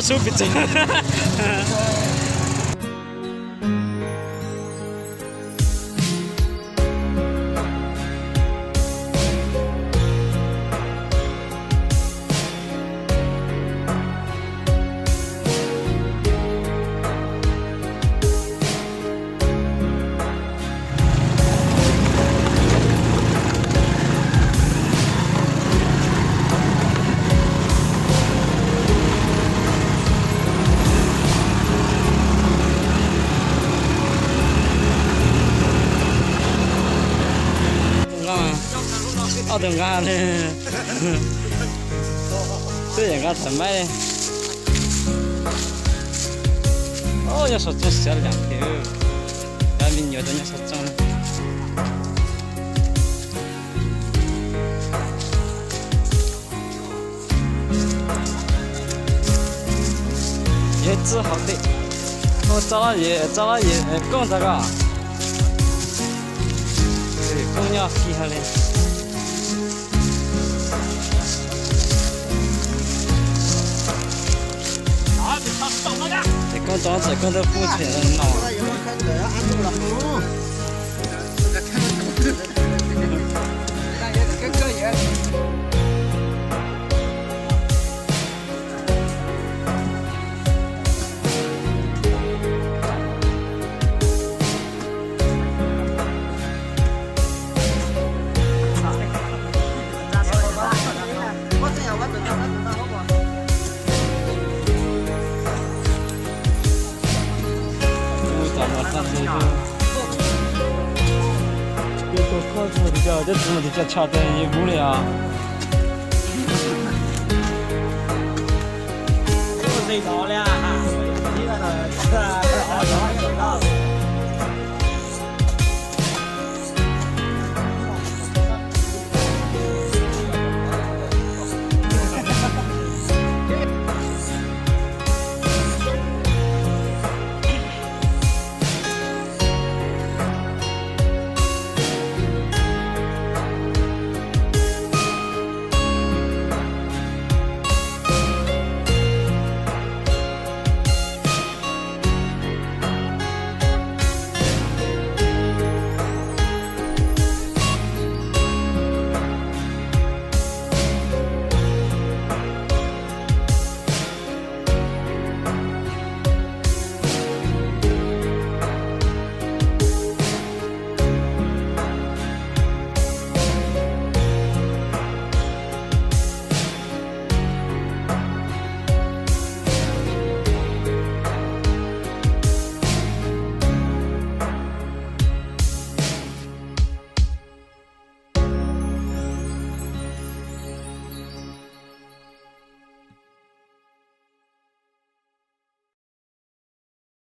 Sub pis txawg. Ob tug nqa li. Twb yeej nqa thaum maib li. Nyob saum txooj siav li tiag. Cov me nyuam rau nyob saum txooj. Yog txij hauv tej, txoj lab yim, txoj lab yim koob ntag koj. Koob nyob kiag li. Ces koob tau txawm koob twb pub tshem no. Teb tug khob txog tis co, teb tug tis co tshaj teg yeej vub li os.